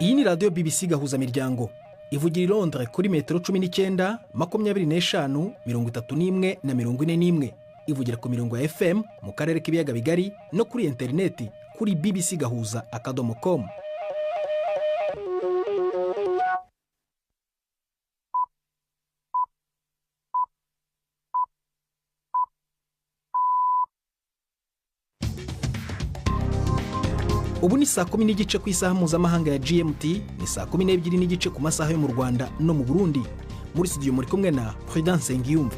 Iyi ni radiyo BBC Gahuzamiryango, ivugira i Londres kuri metero 19, 25, 31 na 41. Ivugira ku mirongo ya FM mu karere k'ibiyaga bigari no kuri interineti kuri bbcgahuza.com. Ubu ni saa 10:30 ku isaha mpuzamahanga ya GMT, ni saa 12:30 ku masaha yo mu Rwanda no mu Burundi. Muri studio muri kumwe na Prudence Nsengiyumva.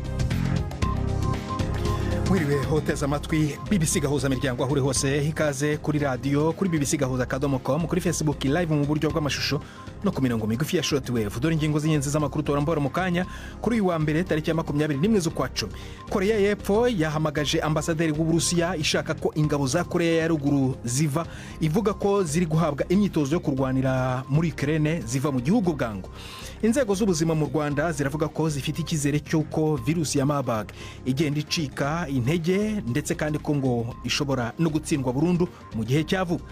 Wiriwe hoteza amatwi BBC Gahuza Miryango aho uri hose, ikaze kuri radiyo, kuri bbcgahuza.com, kuri Facebook live mu buryo bw'amashusho no ku mirongo migufi ya shortwave. Dore ingingo z'ingenzi z'amakuru turambora mu kanya kuri uyu wa mbere, tariki ya 21 z'ukwa cumi. Koreya y'Epfo yahamagaje ambasaderi w'Uburusiya ishaka ko ingabo za Koreya ya Ruguru ziva, ivuga ko ziri guhabwa imyitozo yo kurwanira muri Ukraine, ziva mu gihugu bwangu. Inzego z'ubuzima mu Rwanda ziravuga ko zifite icyizere cy'uko virusi ya Marburg igenda icika intege, ndetse kandi ko ngo ishobora no gutsindwa burundu mu gihe cya vuba.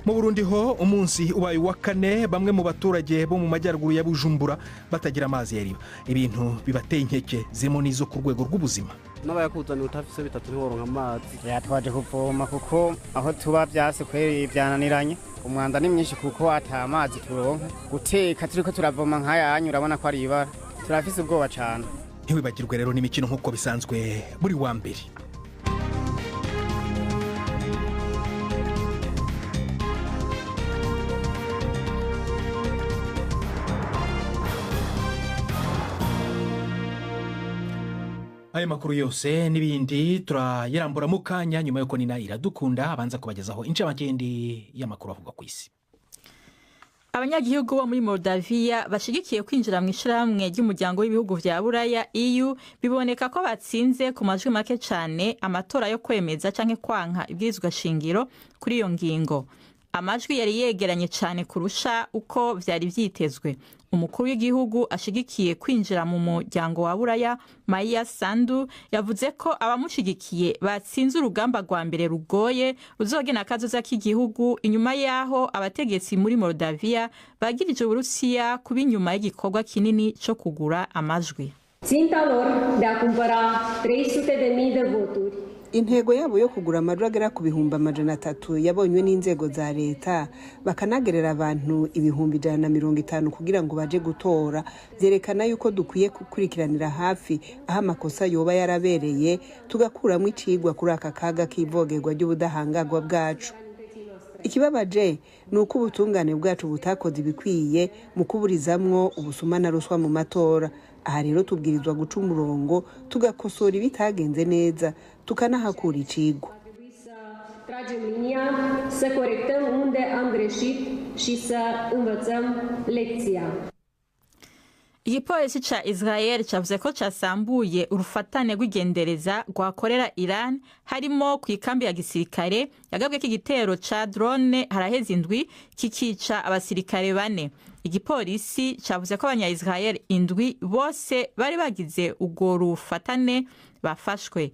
Mu Burundi ho, umunsi ubaye uwa kane bamwe mu baturage bo mu majyaruguru ya Bujumbura batagira amazi ya riba, ibintu bibateye inkeke zirimo n'izo ku rwego rw'ubuzima. N'abayakuzanira utafise bitatu ntiworonka amazi. Yatwaje kuvoma kuko aho tuba vyase kweri, vyananiranye. Umwanda ni mwinshi kuko ata amazi turonka. Guteka turiko turavoma nk'ayanyu, urabona ko ari ibara. Turafise ubwoba cane. Ntiwibagirwe rero n'imikino nk'uko bisanzwe buri wa mbere. Ayo makuru yose n'ibindi turayarambura mu kanya, nyuma y'uko Nina Iradukunda abanza kubagezaho incamake y'amakuru avugwa ku isi. Abanyagihugu bo muri Moldaviya bashigikiye kwinjira mu ishirahamwe ry'umuryango w'ibihugu vya Buraya, EU, biboneka ko batsinze ku majwi make cane amatora yo kwemeza canke kwanka ibwirizwa shingiro kuri iyo ngingo. Amajwi yari yegeranye cane kurusha uko vyari vyitezwe. Umukuru w'igihugu ashigikiye kwinjira mu muryango wa Buraya, Maia Sandu, yavuze ko abamushigikiye batsinze urugamba rwa mbere rugoye ruzogena akazoza k'igihugu, inyuma yaho abategetsi muri Moldavia bagirije Uburusiya kuba inyuma y'igikorwa kinini co kugura amajwi. Ținta lor de a cumpăra 300.000 de voturi. Intego yabo yo kugura amajwi agera ku 300,000 yabonywe n'inzego za leta, bakanagerera abantu 150,000 kugira ngo baje gutora, vyerekana yuko dukwiye gukurikiranira hafi aho amakosa yoba yarabereye, tugakuramo icigwa kuri aka kaga k'ivogerwa ry'ubudahangarwa bwacu. Ikibabaje ni uko ubutungane bwacu butakoze ibikwiye mu kuburizamwo ubusuma na ruswa mu matora. Aha rero tubwirizwa guca umurongo, tugakosora ibitagenze neza, tukanahakura icigwa. Tragem linia, să corectăm unde am greșit și să învățăm lecția. Igipolisi ca Israel cavuze ko casambuye urufatane rw'igendereza rwakorera Iran, harimo ku ikambi ya gisirikare yagabweko igitero ca drone haraheze indwi, kikica abasirikare bane. Igipolisi cavuze ko abanya Israel indwi bose bari bagize urwo rufatane bafashwe.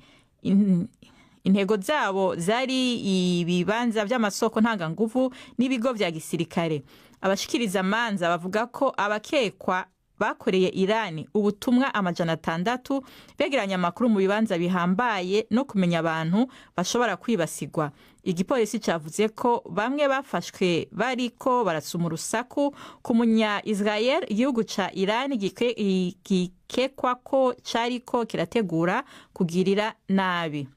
Intego zabo zari ibibanza vy'amasoko ntanganguvu n'ibigo vya gisirikare. Abashikiriza amanza bavuga ko abakekwa bakoreye Irani ubutumwa 600, begeranya amakuru mu bibanza bihambaye no kumenya abantu bashobora kwibasigwa. Igipolisi cavuze ko bamwe bafashwe bariko barasuma urusaku ku munya Israel igihugu ca Irani gikekwa ko cariko kirategura kugirira nabi.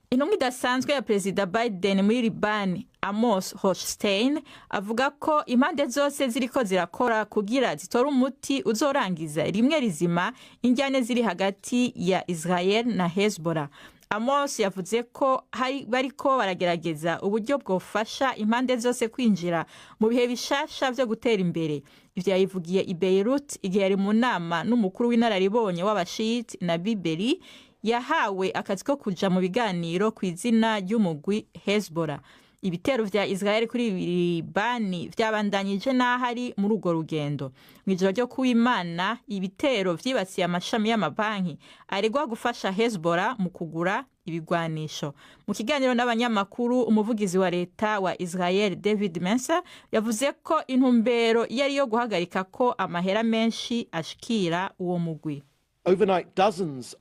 Intumwa idasanzwe ya Perezida Biden muri Libani, Amos Hochstein, avuga ko impande zose ziriko zirakora kugira zitore umuti uzorangiza rimwe rizima injyane ziri hagati ya Israel na Hezbollah. Amos yavuze ko hari bariko baragerageza uburyo bwofasha impande zose kwinjira mu bihe bishasha vyo gutera imbere. Ivyo yabivugiye i Beirut igihe yari mu nama n'umukuru w'inararibonye w'abashiyiti na Biberi, yahawe akazi ko kuja mu biganiro ku izina ry'umugwi Hezbollah. Ibitero vya Israel kuri Libani vyabandanyije n'ahari muri urwo rugendo. Mw'ijoro ryo kuw'Imana, ibitero vyibasiye amashami y'amabanki aregwa gufasha Hezbollah mu kugura ibigwanisho. Mu kiganiro n'abanyamakuru, umuvugizi wa leta wa Israel David Mensa yavuze ko intumbero yari yo guhagarika ko amahera menshi ashikira uwo mugwi.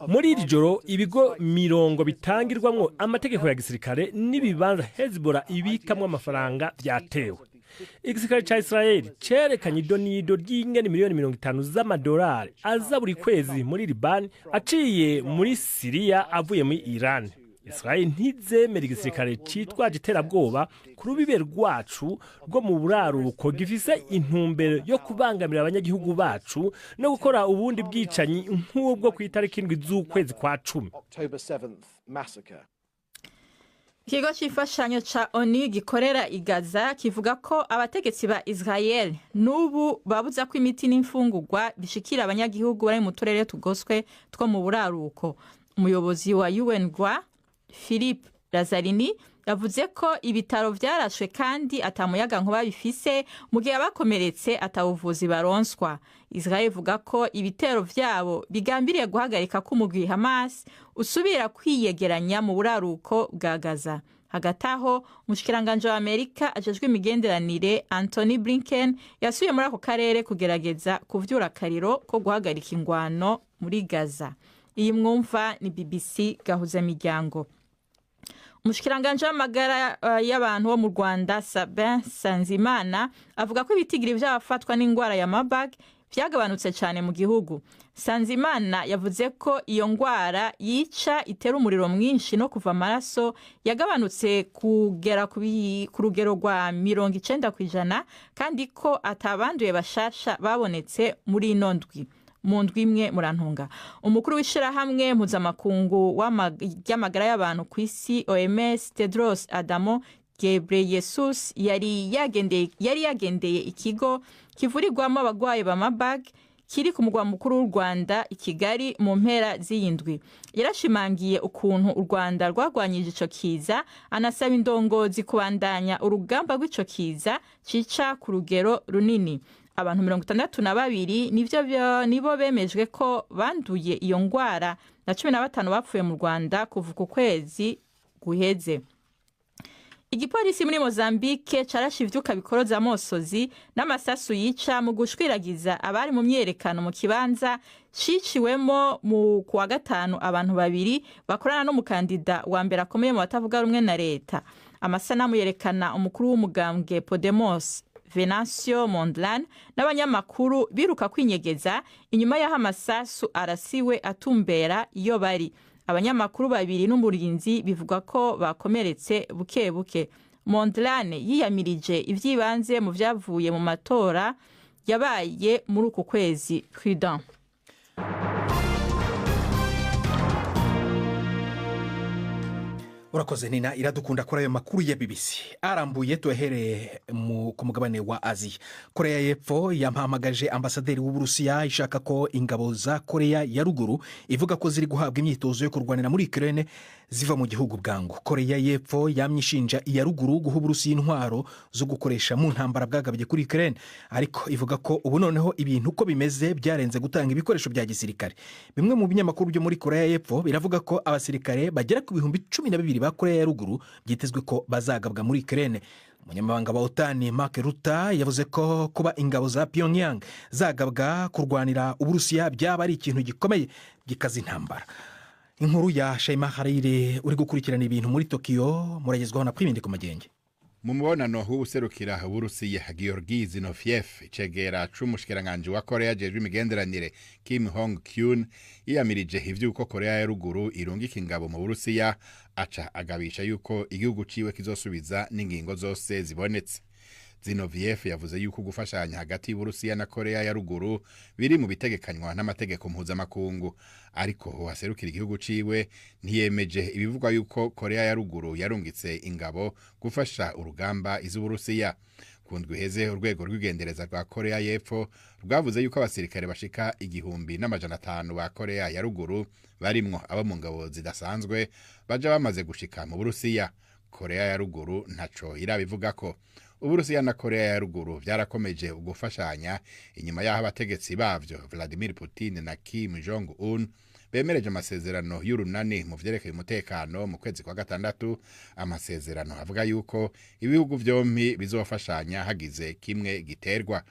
Muri iri joro, ibigo mirongo bitangirwamwo amategeko ya gisirikare n'ibibanza Hezbollah ibikamwo amafaranga vyatewe. Igisirikare ca Israel cerekanye idonido ry'ingene miliyoni 50 z'amadolari aza buri kwezi muri Libani aciye muri Siriya avuye muri Iran. Israel ntizemera igisirikare citwaje iterabwoba ku rubibe rwacu rwo mu buraruko gifise intumbero yo kubangamira abanyagihugu bacu no gukora ubundi bwicanyi nk'ubwo ku itariki 7 z'ukwezi kwa 10. Ikigo c'imfashanyo ca ONU gikorera i Gaza kivuga ko abategetsi ba Israel n'ubu babuza ko imiti n'imfungurwa bishikira abanyagihugu bari mu turere tugoswe two mu buraruko. Umuyobozi wa UNRWA Philippe Lazzarini yavuze ko ibitaro vyarashwe kandi atamuyaga nkuba bifise, mu gihe abakomeretse atabuvuzi baronswa. Israel ivuga ko ibitero vyabo bigambiriye guhagarika ko umugwi Hamas usubira kwiyegeranya mu buraruko bwa Gaza. Hagati aho, umushikiranganji wa Amerika ajejwe imigenderanire Antony Blinken yasubiye muri ako karere kugerageza kuvyura akariro ko guhagarika ingwano muri Gaza. Iyi mwumva ni BBC Gahuzamiryango. Umushikiranganji w'amagara y'abantu wo mu Rwanda Sabin Sanzimana avuga ko ibitigiri vy'abafatwa n'ingwara ya Marburg vyagabanutse cyane mu gihugu. Sanzimana yavuze ko iyo ngwara yica, itera umuriro mwinshi no kuva amaraso, yagabanutse kugera ku rugero rwa 90%, kandi ko atabanduye bashasha babonetse muri ino ndwi, mu ndwi imwe, murantunga. Umukuru w'ishirahamwe mpuzamakungu ry'amagara y'abantu ku isi OMS Tedros Adhanom Ghebreyesus yari yagendeye ikigo kivurirwamo abagwayi ba Marburg kiri ku mugwa mukuru w'u Rwanda i Kigali mu mpera z'iyi ndwi. Yarashimangiye ukuntu u Rwanda rwagwanyije ico kiza, anasaba indongozi kubandanya urugamba rw'ico kiza cica ku rugero runini. Abantu 62 nivyo nibo bemejwe ko banduye iyo ngwara na 15 bapfuye mu Rwanda kuva ku kwezi guheze. Igipolisi muri Mozambique carashe ivyuka bikoroza amosozi n'amasasu yica mu gushwiragiza abari mu myerekano mu kibanza ciciwemo mu kuwa gatanu abantu babiri bakorana n'umukandida wa mbere akomeye mu batavuga rumwe na leta. Amasanamu yerekana umukuru w'umugambwe Podemos Venancio Mondlane n'abanyamakuru biruka kwinyegeza inyuma y'aho amasasu arasiwe atumbera iyo bari. Abanyamakuru babiri n'umurinzi bivugwa ko bakomeretse buke buke. Mondlane yiyamirije ivyibanze mu vyavuye mu matora yabaye muri uku kwezi. Prudent. Urakoze Nina Iradukunda kuri ayo makuru ya BBC arambuye. Tuyahereye ku mugabane wa Aziya. Koreya y'Epfo yampamagaje ambasaderi w'Uburusiya, ishaka ko ingabo za Koreya ya Ruguru ivuga ko ziri guhabwa imyitozo yo kurwanira muri Ukraine ziva mu gihugu bwangu. Koreya y'Epfo yamye ishinja iya ruguru guha Uburusiya intwaro zo gukoresha mu ntambara bwagabye kuri Ukraine, ariko ivuga ko ubu noneho ibintu uko bimeze byarenze gutanga ibikoresho bya gisirikare. Bimwe mu binyamakuru byo muri Koreya y'Epfo biravuga ko abasirikare bagera ku 12,000 ba Koreya ya Ruguru byitezwe ko bazagabwa muri Ukraine. Umunyamabanga wa OTAN Mark Rutte yavuze ko kuba ingabo za Pyongyang zagabwa kurwanira Uburusiya byaba ari ikintu gikomeye gikaza intambara. Inkuru ya Shaima Harire uri gukurikirana ibintu muri Tokiyo muragezwaho na Prime Magenge. Mu mubonano w'ubuserukira Uburusiya Georgi Zinoviev, icegera c'umushikiranganji wa Korea ajejwe imigenderanire Kim Hong Kyun yiyamirije ivy'uko Korea ya Ruguru irungika ingabo mu Burusiya, aca agabisha yuko igihugu ciwe kizosubiza n'ingingo zose zibonetse. Zinoviev yavuze yuko gufashanya hagati y'Uburusiya na Korea ya Ruguru biri mu bitegekanywa n'amategeko mpuzamakungu, ariko uwaserukira igihugu ciwe ntiyemeje ibivugwa yuko Korea ya Ruguru yarungitse ingabo gufasha urugamba iz'Uburusiya. Ku ndwi iheze, urwego rw'igendereza rwa Korea y'Epfo rwavuze yuko abasirikare bashika 1500 ba Korea ya Ruguru, barimwo abo mu ngabo zidasanzwe, baja bamaze gushika mu Burusiya. Korea ya Ruguru ntaco irabivugako. Uburusiya na Korea ya Ruguru vyarakomeje ugufashanya inyuma y'aho abategetsi bavyo Vladimir Putin na Kim Jong Un bemereje amasezerano y'urunani mu vyerekeye umutekano mu kwezi kwa gatandatu, amasezerano avuga yuko ibihugu vyompi bizofashanya hagize kimwe giterwa.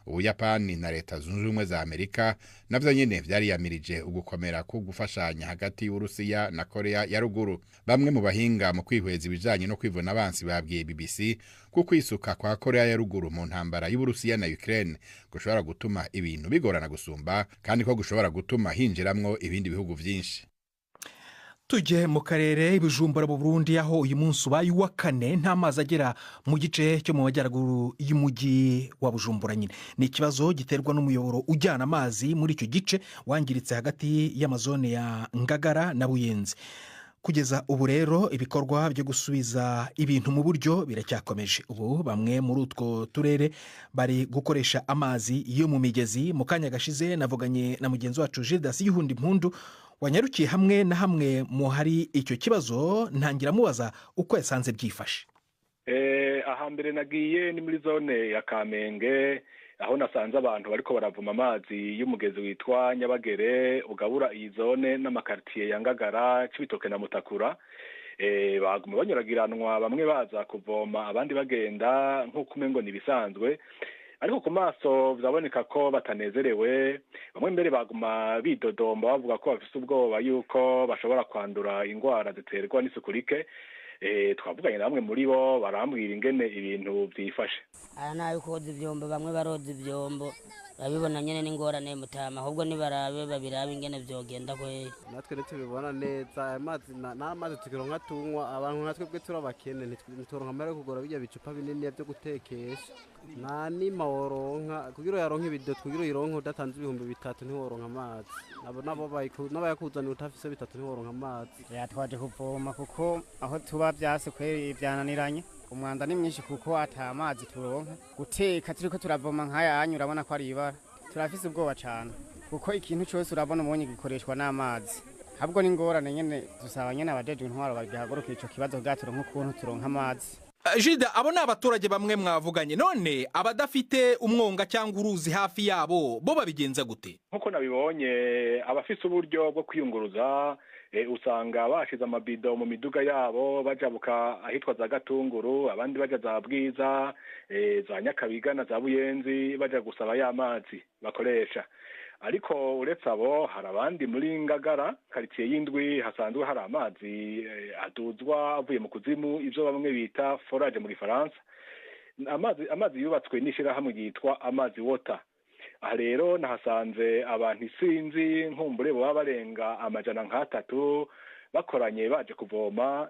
Ubuyapani na Leta Zunze Ubumwe za Amerika navyo nyene vyariyamirije ugukomera ko gufashanya hagati y'Uburusiya na Korea ya Ruguru. Bamwe mu bahinga mu kwihweza ibijanye no kwivuna abansi babwiye BBC ko kwisuka kwa Korea ya Ruguru mu ntambara y'Uburusiya na Ukraine gushobora gutuma ibintu bigorana gusumba, kandi ko gushobora gutuma hinjiramwo ibindi bihugu vyinshi. Tujye mu karere Bujumbura mu Burundi, aho uyu munsi ubaye uwa kane nta mazi agera mu gice cyo mu majyaruguru y'umujyi wa Bujumbura. Nyine ni ikibazo giterwa n'umuyoboro ujyana amazi muri icyo gice wangiritse hagati y'amazone ya Ngagara na Buyenzi. Kugeza ubu rero ibikorwa byo gusubiza ibintu mu buryo biracyakomeje. Ubu bamwe muri utwo turere bari gukoresha amazi yo mu migezi. Mu kanya gashize navuganye na mugenzi wacu Gildas Yuhundi Mpundu wanyarukiye hamwe na hamwe mu hari icyo kibazo, ntangira mubaza uko yasanze byifashe. Ahambere nagiye ni muri zone ya Kamenge, aho nasanze abantu bariko baravoma amazi y'umugezi witwa Nyabagere ugabura iyi zone n'amakartier ya Ngagara, Cibitoke na Mutakura. Baguma banyuragiranwa, bamwe baza kuvoma abandi bagenda nk'uko umengo ni bisanzwe, ariko ku maso vyaboneka ko batanezerewe. Bamwe mbere baguma bidodomba bavuga ko bafise ubwoba yuko bashobora kwandura ingwara ziterwa n'isuku rike. Twavuganye na bamwe muri bo barambwira ingene ibintu vyifashe. Aya nayo koza ivyombo, bamwe baroza ivyombo babibona nyene n'ingorane mutama, ahubwo nibarabe babirabe ingene vyogenda kweri. Natwe ntitubibona neza aya mazi, n'amazi tukironka tunywa. Abantu nka twebwe turabakene, ntituronka amahera yo kugura birya bicupa binini vyo gutekesha. Nta nima woronka kugira uyaronke ibido, kugira uyironke udatanze 3000 ntiworonka amazi. Nabo nabo n'abayakuzanira utafise 3 ntiworonka amazi. Twaje kuvoma kuko aho tuba vyase kweri vyananiranye. Umwanda ni mwinshi kuko ata amazi turonka. Guteka turiko turavoma nk'ayanyu urabona ko ari ibara. Turafise ubwoba cane kuko ikintu cyose urabona umunye gikoreshwa n'amazi. Ahubwo ni ingorane nyene, dusaba nyene abajejwe intwaro bagihagurukira ico kibazo kugira turonke ukuntu turonka amazi. Jida, abo ni abaturage bamwe mwavuganye. None abadafite umwonga cyangwa uruzi hafi yabo bo babigenza gute? Nkuko nabibonye, abafise uburyo bwo kwiyunguruza usanga bashize amabido mu miduga yabo bajabuka ahitwa za Gatunguru, abandi baja za Bwiza, za Nyakabiga na za Buyenzi baja gusaba ya mazi bakoresha. Ariko uretse abo hari abandi muri Ngagara quartier y'indwi hasanzwe hari amazi aduzwa avuye mu kuzimu, ivyo bamwe bita forage mu Gifaransa. Amazi yubatswe n'ishirahamwe ryitwa Amazi Water. Aha rero nahasanze abantu isinzi nkumbure baba barenga 300 bakoranye baje kuvoma.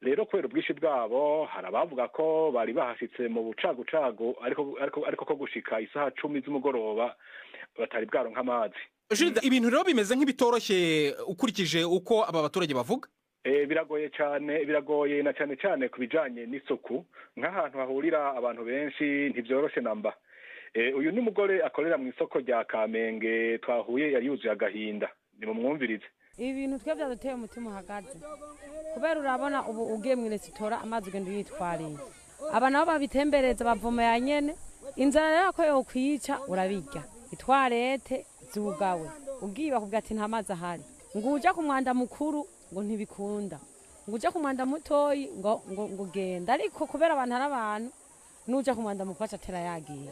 Rero kubera ubwinshi bwabo hari abavuga ko bari bahashitse mu bucagucagu, ariko ko gushika isaha 10 z'umugoroba batari bwaronka amazi. Jules, ibintu rero bimeze nk'ibitoroshye ukurikije uko aba baturage bavuga. Biragoye cyane, biragoye na cyane cyane ku bijanye n'isuku. Nk'ahantu hahurira abantu benshi ntivyoroshe namba. Uyu ni umugore akorera mu isoko rya Kamenge twahuye, yari yuzuye agahinda. Nimumwumvirize. Ibi bintu twe byaduteye umutima uhagaze, kubera urabona ubu ugiye mu resitora amazi ugenda uyitwariye. Aba nabo babitembereza bavoma ya nyene, inzara rero ko yokwica urabirya. Itwarete zugawe, ugiye bakubwira ati nta mazi ahari, ngo uja ku mwanda mukuru ngo ntibikunda, ngo uja ku mwanda mutoyi ngo ngo genda. Ariko kubera abantu ari abantu, nuja ku mwanda mukuru atera yagiye.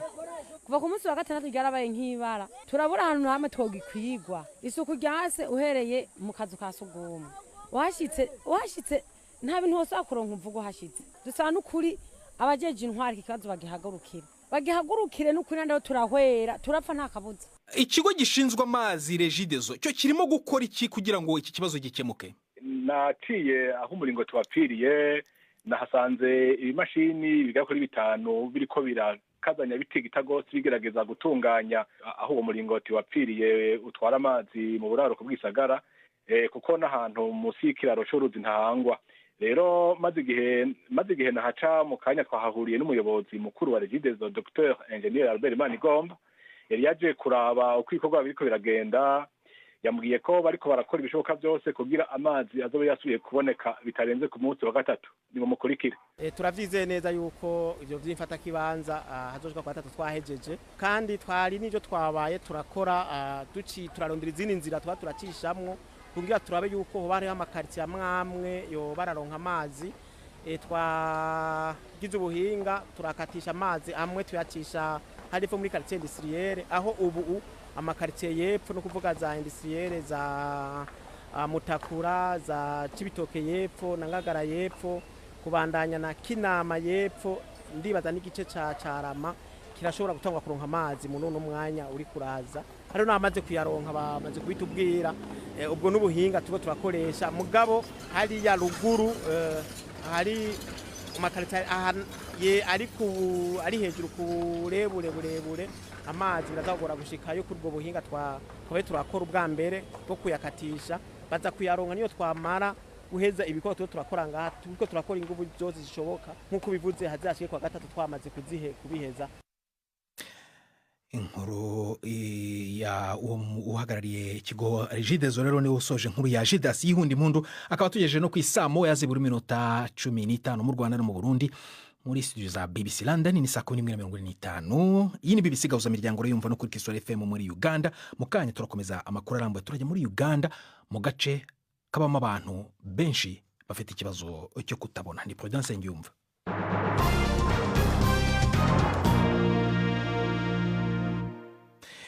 Kuva ku munsi wa gatandatu ryarabaye nk'ibara, turabura ahantu hamwe twogikwigwa. Isuku ryase uhereye mu kazu ka sugumwe, washitse nta bintu wose wakuronka umvugo uhashitse. Dusaba n'ukuri abajeje intwari iki kibazo bagihagurukire n'ukuri, nandaho turahwera turapfa nta kabuza. Ikigo gishinzwe amazi Regideso cyo kirimo gukora iki kugira ngo iki kibazo gikemuke? Naciye aho umuringoti wapfiriye, nahasanze ibimashini bigera kuri 5 biriko birakazanya bitigita gose bigerageza gutunganya aho uwo muringoti wapfiriye utwara amazi mu buraruko bw'isagara, kuko n'ahantu musi y'ikiraro c'uruzi ntahangwa. Rero maze igihe nahaca mu kanya twahahuriye n'umuyobozi mukuru wa Regideso Dr Engineer Albert Manigomba, yari yaje kuraba uko ibikorwa biriko biragenda. Yambwiye ko bariko barakora ibishoboka byose kugira amazi azobe yasubiye kuboneka bitarenze ku munsi wa gatatu. Nimukurikire. Turavyizeye neza yuko ivyo vy'imfata kibanza hazoshika kwa gatatu twahejeje, kandi twari n'ivyo twabaye turakora duci turarondera izindi nzira twa turacishamwo kugira turabe yuko hoba hariho amakaritsiye amwamwe yo bararonka amazi. Twagize ubuhinga turakatisha amazi amwe tuyacisha harifo muri quartier industrielle, aho ubu amakaritsiye y'epfo no kuvuga za industrielle za Mutakura, za Cibitoke y'epfo na Ngagara y'epfo, kubandanya na Kinama y'epfo, ndibaza n'igice ca Carama kirashobora gutangwa kuronka amazi mu none mwanya uri kuraza. Hari n'amaze kuyaronka bamaze kubitubwira. Ubwo n'ubuhinga tuba turakoresha, mugabo hari ya ruguru hari amakaritsiye ari hejuru kurebure burebure amazi birazagora gushikayo. Kuri ubwo buhinga twabaye turakora ubwa mbere bwo kuyakatisha, baza kuyaronka niyo twamara guheza ibikorwa tuba turakora ngaha. Turiko turakora inguvu zose zishoboka nk'uko bivuze, hazashike kwa gatatu twamaze kubiheza. Inkuru ya uhagarariye ikigo Regideso rero niwe usoje inkuru ya Jidas yihundi impundu, akaba tugejeje no ku isamo yazibura iminota 15 mu Rwanda no mu Burundi. Muri studio za BBC London ni saa 11:45. Iyi ni BBC Gahuza Miryango rero yumva no kuri Kisoro FM muri Uganda. Mu kanya turakomeza amakuru arambuye, turajya muri Uganda mu gace kabamo abantu benshi bafite ikibazo cyo kutabona. Ni Prudence Ngiyumva.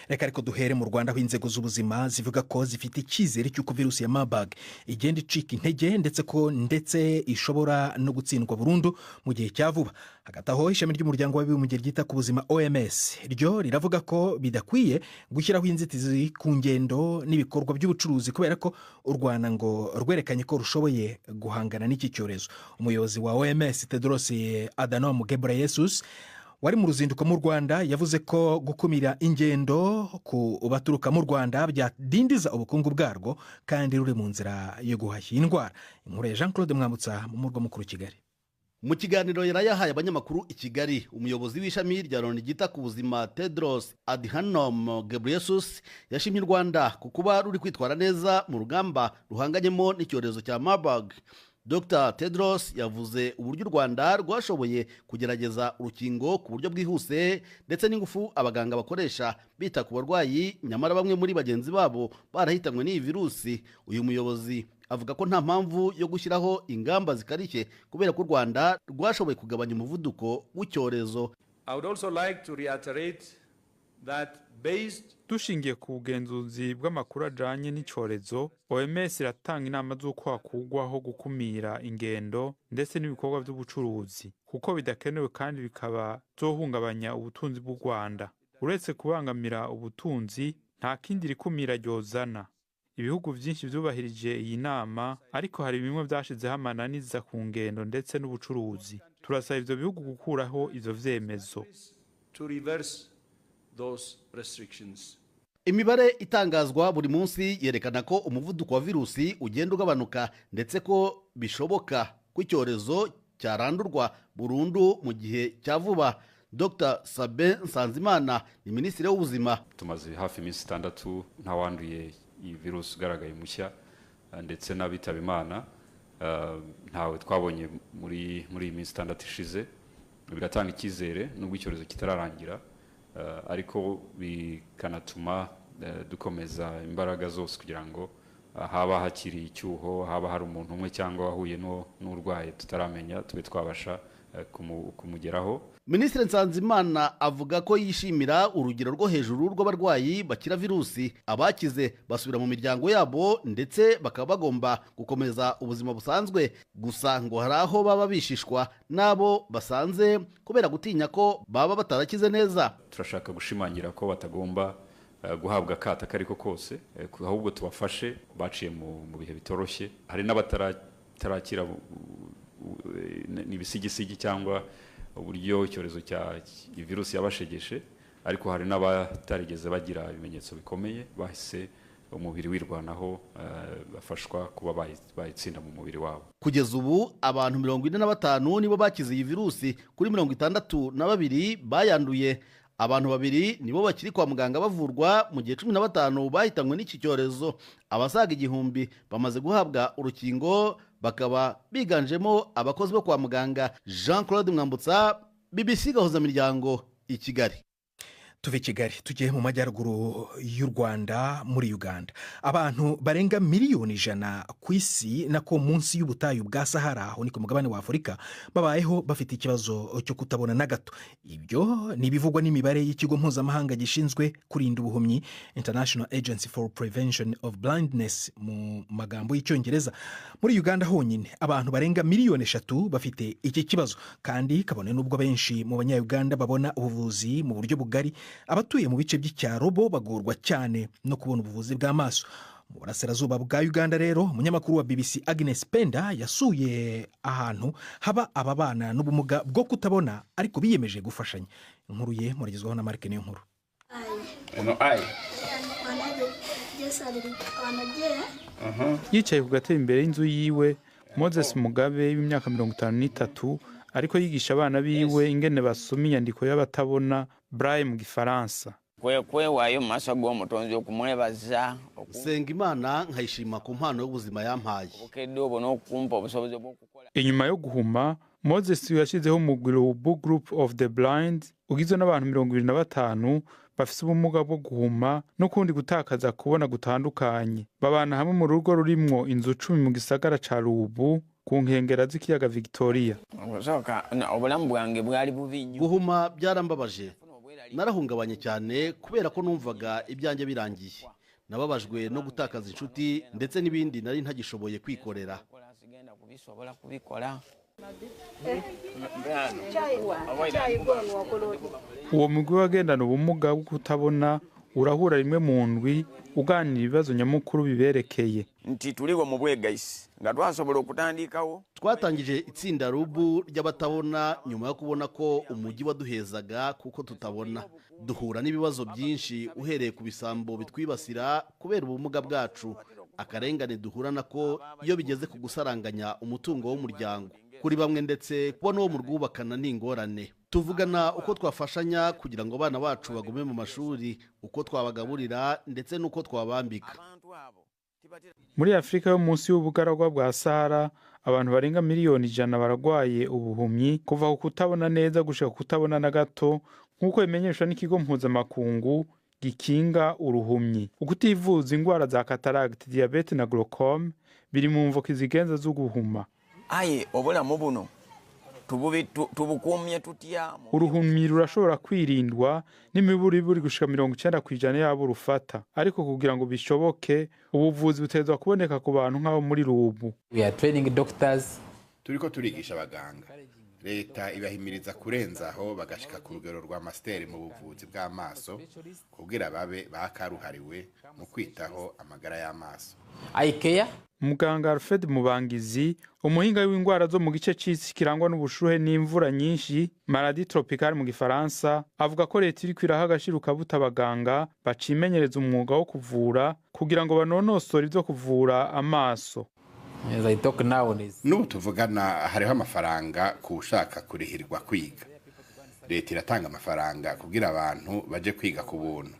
Reka ariko duhere mu Rwanda, aho inzego z'ubuzima zivuga ko zifite icyizere cy'uko virusi ya Marburg igenda icika intege, ndetse ko ndetse ishobora no gutsindwa burundu mu gihe cya vuba. Hagati aho, ishami ry'umuryango w'abibumbye ryita ku buzima OMS ryo riravuga ko bidakwiye gushyiraho inzitizi ku ngendo n'ibikorwa by'ubucuruzi, kubera ko u Rwanda ngo rwerekanye ko rushoboye guhangana n'iki cyorezo. Umuyobozi wa OMS Tedros Adhanom Ghebreyesus wari mu ruzinduko mu Rwanda yavuze ko gukumira ingendo ku baturuka mu Rwanda byadindiza ubukungu bwarwo kandi ruri mu nzira yo guhashya iyi ndwara. Inkuru ya Jean Claude Mwambutsa mu murwa mukuru Kigali. Mu kiganiro yari yahaye abanyamakuru i Kigali, umuyobozi w'ishami rya Loni ryita ku buzima Tedros Adhanom Ghebreyesus yashimye u Rwanda ku kuba ruri kwitwara neza mu rugamba ruhanganyemo n'icyorezo cya Marburg. Dr Tedros yavuze uburyo u Rwanda rwashoboye kugerageza urukingo ku buryo bwihuse, ndetse n'ingufu abaganga bakoresha bita ku barwayi, nyamara bamwe muri bagenzi babo barahitanywe n'iyi virusi. Uyu muyobozi avuga ko nta mpamvu yo gushyiraho ingamba zikarishye kubera ko u Rwanda rwashoboye kugabanya umuvuduko w'icyorezo. I would also like to reiterate that based Dushingiye ku bugenzuzi bw'amakuru ajanye n'icyorezo, OMS iratanga inama z'uko hakugwaho gukumira ingendo ndetse n'ibikorwa by'ubucuruzi, kuko bidakenewe kandi bikaba byohungabanya ubutunzi bw'u Rwanda. Uretse kubangamira ubutunzi, nta kindi rikumira ryozana. Ibihugu byinshi byubahirije iyi nama, ariko hari bimwe byashizeho amananiza ku ngendo ndetse n'ubucuruzi. Turasaba ivyo bihugu gukuraho ivyo vyemezo. to reverse those restrictions. Imibare itangazwa buri munsi yerekana ko umuvuduko wa virusi ugenda ugabanuka, ndetse ko bishoboka ko icyorezo cyarandurwa burundu mu gihe cya vuba. Dr Sabin Nsanzimana ni minisitiri w'ubuzima. Tumaze hafi iminsi 6 ntawanduye iyi virusi ugaragaye mushya, ndetse n'abitaba Imana ntawe twabonye muri iyi minsi 6 ishize. Biratanga icyizere nubwo icyorezo kitararangira, ariko bikanatuma dukomeza imbaraga zose kugira ngo haba hakiri icyuho, haba hari umuntu umwe cyangwa wahuye n'urwaye tutaramenya, tube twabasha kumugeraho. Minisitiri Nsanzimana avuga ko yishimira urugero rwo hejuru rw'abarwayi bakira virusi, abakize basubira mu miryango yabo ndetse bakaba bagomba gukomeza ubuzima busanzwe. Gusa ngo hari aho baba bishishwa n'abo basanze kubera gutinya ko baba batarakize neza. Turashaka gushimangira ko batagomba guhabwa akato ako ariko kose, ahubwo tubafashe baciye mu bihe bitoroshye. Hari n'abatarakira n'ibisigisigi cyangwa uburyo icyorezo cya virusi yabashegeshe, ariko hari n'abatarigeze bagira ibimenyetso bikomeye, bahise umubiri wirwanaho, bafashwa kuba bayitsinda mu mubiri wabo. Kugeza ubu abantu 45 nibo bakize iyi virusi kuri 62 bayanduye. Abantu babiri nibo bakiri kwa muganga bavurwa, mu gihe 15 bahitanywe n'iki cyorezo. Abasaga 1000 bamaze guhabwa urukingo, bakaba biganjemo abakozi bo kwa muganga. Jean Claude Mwambutsa, BBC Gahuzamiryango, i Kigali. Tuve Kigali tugiye mu majyaruguru y'u Rwanda, muri Uganda. Abantu barenga miliyoni 100 ku isi, nako munsi y'ubutayu bwa Sahara, aho ni ku mugabane wa Afurika, babayeho bafite ikibazo cyo kutabona na gato. Ibyo ni ibivugwa n'imibare y'ikigo mpuzamahanga gishinzwe kurinda ubuhumyi, International Agency for Prevention of Blindness mu magambo y'Icyongereza. Muri Uganda honyine abantu barenga miliyoni 3 bafite iki kibazo. Kandi kabone n'ubwo benshi mu Banyayuganda babona ubuvuzi mu buryo bugari, abatuye mu bice by'icyaro bo bagorwa cyane no kubona ubuvuzi bw'amaso. Mu burasirazuba bwa Uganda rero, umunyamakuru wa BBC Agnes Penda yasuye ahantu haba ababana n'ubumuga bwo kutabona ariko biyemeje gufashanya. Inkuru ye muragezwaho na Marike. Niyo nkuru. Eno ai. Yicaye ku gatebe imbere y'inzu yiwe, Moses Mugabe w'imyaka 53 ariko yigisha abana biwe ingene basoma inyandiko y'abatabona, braille mu Gifaransa. Kwe kwewaayo mu maaso g'omutonzi okumwebaza. Senga Imana nkayishima ku mpano y'ubuzima yampaye. Obukedde obwo n'okumpa obusobozi bw'okukola. Inyuma yo guhuma, Moses yashyizeho umugwi Rubu Group of the Blind, ugizwe n'abantu 25 bafise ubumuga bwo guhuma n'ukundi gutakaza kubona gutandukanye. Babana hamwe mu rugo rurimwo inzu 10 mu gisagara ca Rubu, ku nkengera z'ikiyaga Victoria. Okusooka obulamu bwange bwali bubi nnyo. Guhuma byarambabaje, narahungabanye cyane kubera ko numvaga ibyanjye birangiye. Nababajwe no gutakaza inshuti ndetse n'ibindi nari ntagishoboye kwikorera. Sigenda kubisobola kubikola. Uwo mugwi w'abagendana ubumuga bwo kutabona urahura rimwe mu ndwi, uganira ibibazo nyamukuru biberekeye. Nti tuliwo mu bwegaisi nga twasobola okutandikawo. Twatangije itsinda Rubu ry'abatabona nyuma yo kubona ko umujyi waduhezaga kuko tutabona. Duhura n'ibibazo byinshi, uhereye ku bisambo bitwibasira kubera ubumuga bwacu, akarengane duhura nako iyo bigeze ku gusaranganya umutungo w'umuryango kuri bamwe, ndetse kubona uwo murwubakana ni ingorane. Tuvugana uko twafashanya kugira ngo abana bacu bagume mu mashuri, uko twabagaburira ndetse n'uko twabambika. Muri Afurika yo munsi y'ubugaragwa bwa Sahara, abantu barenga miliyoni 100 baragwaye ubuhumyi, kuva ku kutabona neza gushika ku kutabona na gato, nk'uko bimenyeshwa n'ikigo mpuzamakungu gikinga uruhumyi. Ukutivuza ingwara za cataracte, diabète na glaucome biri mu mvo kizigenza z'uguhuma. Aye obulamu buno tubukumye tutya? Uruhumyi rurashobora kwirindwa n'imiburiburi gushika 90% yabo rufata, ariko kugira ngo bishoboke, ubuvuzi butegerezwa kuboneka ku bantu nk'abo muri Rubu. We are training doctors. Turiko turigisha abaganga. Leta ibahimiriza kurenza aho, bagashika ku rugero rwa master mu buvuzi bw'amaso, kugira babe bakaruhariwe mu kwitaho amagara y'amaso. Eye care. Muganga Alfred Mubangizi, umuhinga w'indwara zo mu gice c'isi kirangwa n'ubushuhe n'imvura nyinshi, maladie tropicale mu Gifaransa, avuga ko leta iriko iraha agaciro kabuta abaganga bacimenyereza umwuga wo kuvura, kugira ngo banonosore ivyo kuvura amaso. As I talk now is N'ubu tuvugana hariho amafaranga ku ushaka kurihirwa kwiga. Leta iratanga amafaranga kugira abantu baje kwiga ku buntu.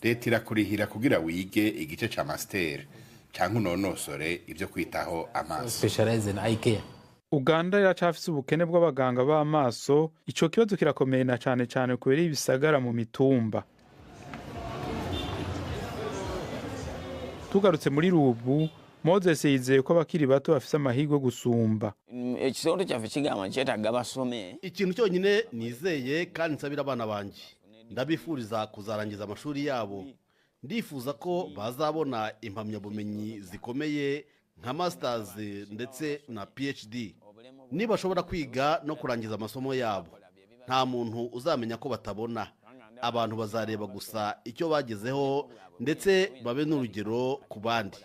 Leta irakurihira kugira wige igice ca master canke unonosore ivyo kwitaho amaso. Specialize in eye care. Uganda iracafise ubukene bw'abaganga b'amaso. Ico kibazo kirakomeye na cane cane kubera ibisagara mu mitumba. Tugarutse muri Rubu, Moses yizeye ko abakiri bato bafise amahirwe gusumba. Ekisooto kyaffe kigamba nkyetaaga basome. Ikintu cyonyine nizeye kandi nsabira abana banjye, ndabifuriza kuzarangiza amashuri yabo. Ndifuza ko bazabona impamyabumenyi zikomeye nka masters ndetse na PhD. Nibashobora kwiga no kurangiza amasomo yabo, nta muntu uzamenya ko batabona. Abantu bazareba gusa icyo bagezeho, ndetse babe n'urugero ku bandi.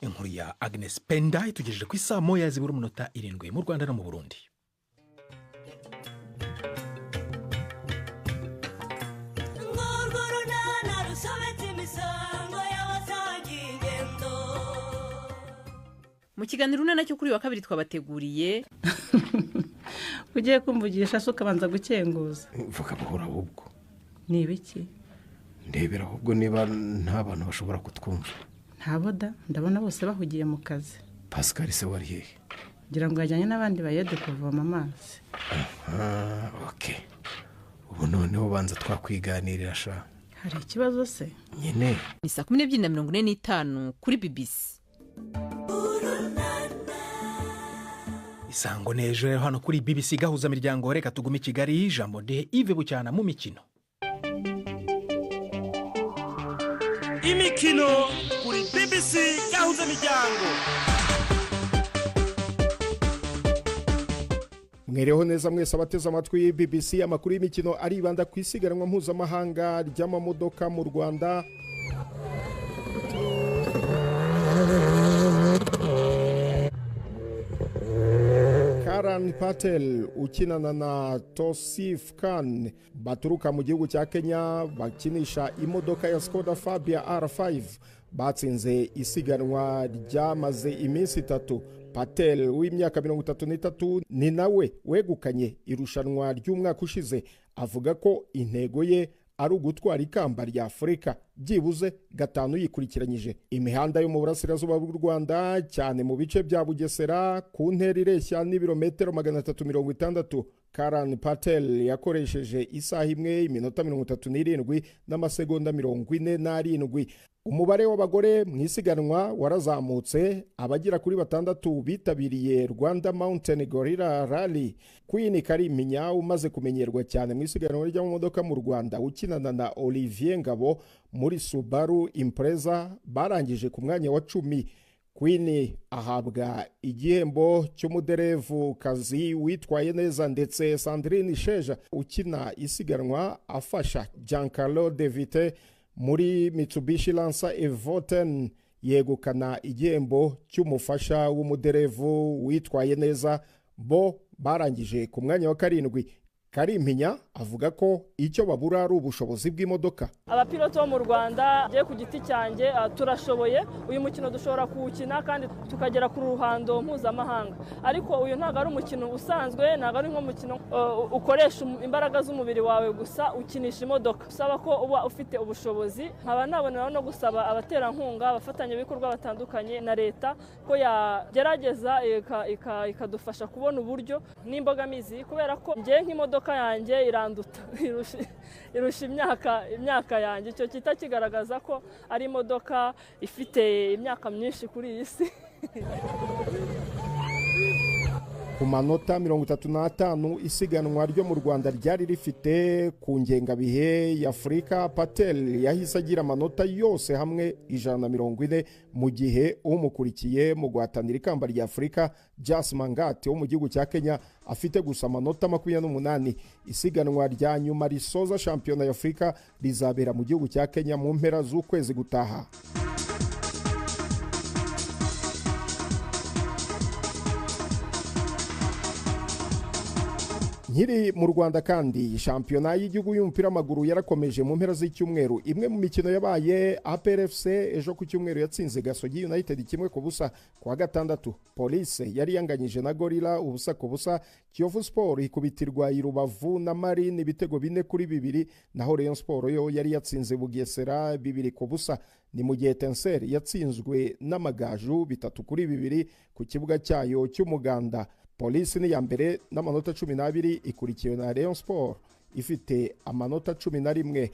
Inkuru ya Agnes Penda itugejeje ku isaa 1 zibura umunota 7 mu Rwanda no mu Burundi. Ngurwo runana rusobetse imisango y'abasangiye ingendo. Mu kiganiro Urunana cyo kuri wa kabiri twabateguriye Ugiye kumvugisha se ukabanza gukenguza? Mvuga buhoro ahubwo. Ni ibiki? Ndebera ahubwo niba nta bantu bashobora kutwumva. Ntabo da, ndabona bose bahugiye mu kazi. Pascal se wari hehe? Ngira ngo yajyanye n'abandi bayede kuvoma amazi. Aha, okay. Ubu noneho banza twakwiganirira sha. Hari ikibazo se? Nyine. Ni saa 12:45 kuri BBC. Isango nejo rero hano kuri BBC gahuza miryango, reka tugume i Kigali. Ijambo de Yves Bucyana mu mikino. Imikino kuri BBC gahuza miryango. Mwereho neza mwese abateze amatwi BBC. Amakuru y'imikino aribanda ku isiganwa mpuzamahanga ry'amamodoka mu Rwanda. Karan Patel ukinana na Tosif Khan baturuka mu gihugu cya Kenya bakinisha imodoka ya Skoda Fabia R5 batsinze isiganwa ryamaze iminsi 3. Patel w'imyaka 33 ni nawe wegukanye irushanwa ry'umwaka ushize, avuga ko intego ye ari ugutwara ikamba rya Afurika byibuze 5 yikurikiranyije. Imihanda yo mu burasirazuba bw'u Rwanda cyane mu bice bya Bugesera ku ntera ireshya n'ibirometero 360, Karan Patel yakoresheje isaha imwe iminota 37 n'amasegonda 47. Umubare w'abagore mu isiganwa warazamutse, abagera kuri 6 bitabiriye Rwanda Mountain Gorilla Rally. Queen Kariminya umaze kumenyerwa cyane mu isiganwa ry'amamodoka mu Rwanda ukinana na Olivier Ngabo muri Subaru Impreza barangije ku mwanya wa 10. Queen ahabwa igihembo cy'umuderevu kazi witwaye neza, ndetse Sandrine Sheja ukina isiganwa afasha Giancarlo De Vite muri Mitsubishi Lancer Evo 10 yegukana igihembo cy'umufasha w'umuderevu witwaye neza, bo barangije ku mwanya wa 7. Karimpinya avuga ko icyo babura ari ubushobozi bw'imodoka. Abapiloto bo mu Rwanda je ku giti cyanjye turashoboye, uyu mukino dushobora kuwukina kandi tukagera ku ruhando mpuzamahanga, ariko uyu ntabwo ari umukino usanzwe, ntabwo ari nk'umukino ukoresha imbaraga z'umubiri wawe gusa, ukinisha imodoka, usaba ko uba ufite ubushobozi. Nkaba naboneraho no gusaba abaterankunga, abafatanyabikorwa batandukanye na leta ko yagerageza ikadufasha kubona uburyo n'imbogamizi, kubera ko ngiye nk'imodoka yanjye iranduta irusha imyaka yanjye, icyo kita kigaragaza ko ari imodoka ifite imyaka myinshi kuri iyi si. Ku manota 35 isiganwa ryo mu Rwanda ryari rifite ku ngengabihe y'Afurika, Patel yahise agira amanota yose hamwe 140, mu gihe umukurikiye mu guhatanira ikamba rya Afurika Jas Mangati wo mu gihugu cya Kenya afite gusa amanota 28. Isiganwa rya nyuma risoza shampiyona ya Afurika rizabera mu gihugu cya Kenya mu mpera z'ukwezi gutaha. Nkiri mu Rwanda kandi, shampiyona y'igihugu y'umupira w'amaguru yarakomeje mu mpera z'icyumweru. Imwe mu mikino yabaye, APR FC ejo ku cyumweru yatsinze Gasogi United 1-0. Kuwa gatandatu Police yari yanganyije na Gorilla 0-0. Kiyovu Sport ikubitirwa i Rubavu na Marine ibitego 4-2, naho Rayon Sport yo yari yatsinze Bugesera 2-0. Ni mu gihe Etincelle yatsinzwe n'Amagaju 3-2 ku kibuga cyayo cy'Umuganda. Polisi ni ya mbere n'amanota 12, ikurikiwe na Rayon Sport ifite amanota 11.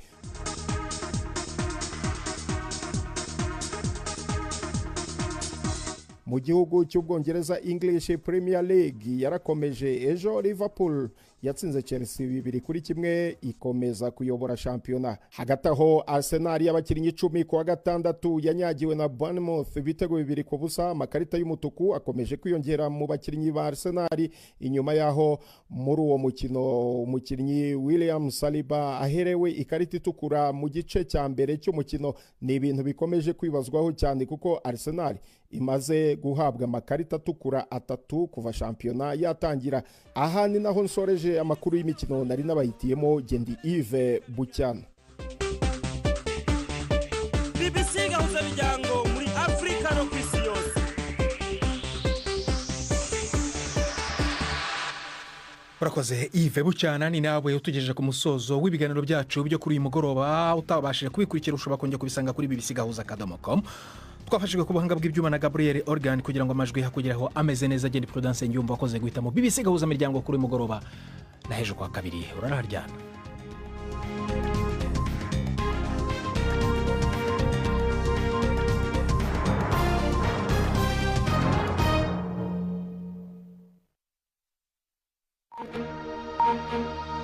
Mu gihugu cy'Ubwongereza English Premier League yarakomeje ejo, Liverpool yatsinze Chelsea 2-1 ikomeza kuyobora shampiyona. Hagati aho Arsenal y'abakinnyi 10 kuwa gatandatu yanyagiwe na Bournemouth ibitego 2-0. Amakarita y'umutuku akomeje kwiyongera mu bakinnyi ba Arsenal inyuma yaho muri uwo mukino umukinnyi William Saliba aherewe ikarita itukura mu gice cya mbere cy'umukino. Ni ibintu bikomeje kwibazwaho cyane kuko Arsenal imaze guhabwa amakarita atukura 3 kuva shampiyona yatangira. Aha ni naho nsoreje amakuru y'imikino nari nabahitiyemo. Gendi Yves Bucyana. BBC gahuza miryango muri Afrika no kwisi yose. Urakoze Yves Bucyana. Ni nawe utugejeje ku musozo w'ibiganiro byacu byo kuri uyu mugoroba. Utabashije kubikurikira ushobora kongera kubisanga kuri bbc.com. Twafashijwe ku buhanga bw'ibyuma na Gabriel Organ kugira ngo amajwi hakugeraho ameze neza. Agenda Prudence Ngiyumva wakoze guhitamo BBC Gahuza Miryango kuri uyu mugoroba, na hejo kwa kabiri uraraharyana. Thank you.